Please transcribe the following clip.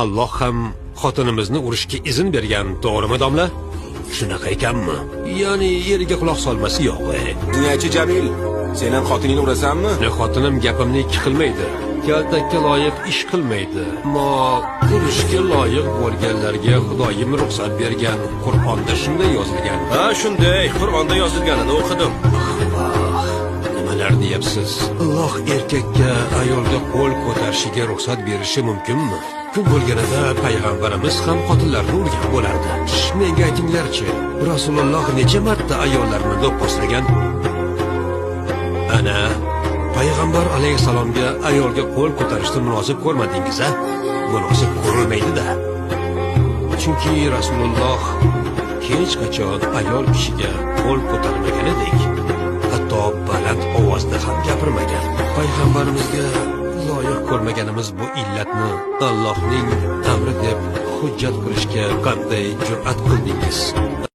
Alloh ham xotinimizni urishga izn bergan, to'g'rimi, domla? Shunaqa ekanmi? Ya'ni eriga quloq solmasa yo'q. Dunyachi Jamil, sen ham xotiningni urasanmi? Ne, xotinim gapimni ikki qilmaydi. Kaltakka loyiq ish qilmaydi. Ammo urushga loyiq bo'lganlarga Xudoyim ruxsat bergan. Qur'onda shunday yozilgan. Ha, shunday, Qur'onda yozilganini o'qidim. Nimalar deyapsiz? Alloh erkakka ayolga qo'l ko'tarishiga ruxsat berishi mumkinmi? Kun bo'lganida payg'ambarimiz ham xotinlarni urgan bo'lardi. Menga aytinglarchi, Rasululloh necha marta ayollarni do'pposlagan? Ana, payg'ambar alayhissalomga ayolga qo'l ko'tarishni munosib ko'rmadingiz, a? Munosib ko'rilmaydi-da. Chunki Rasululloh hech qachon ayol kishiga qo'l ko'tarmaganidek, hatto baland ovozda ham gapirmagan. Payg'ambarimizga loyiq ko'rmaganimiz bu illatni Allohning amri deb hujjat qilishga qanday jur'at qildingiz?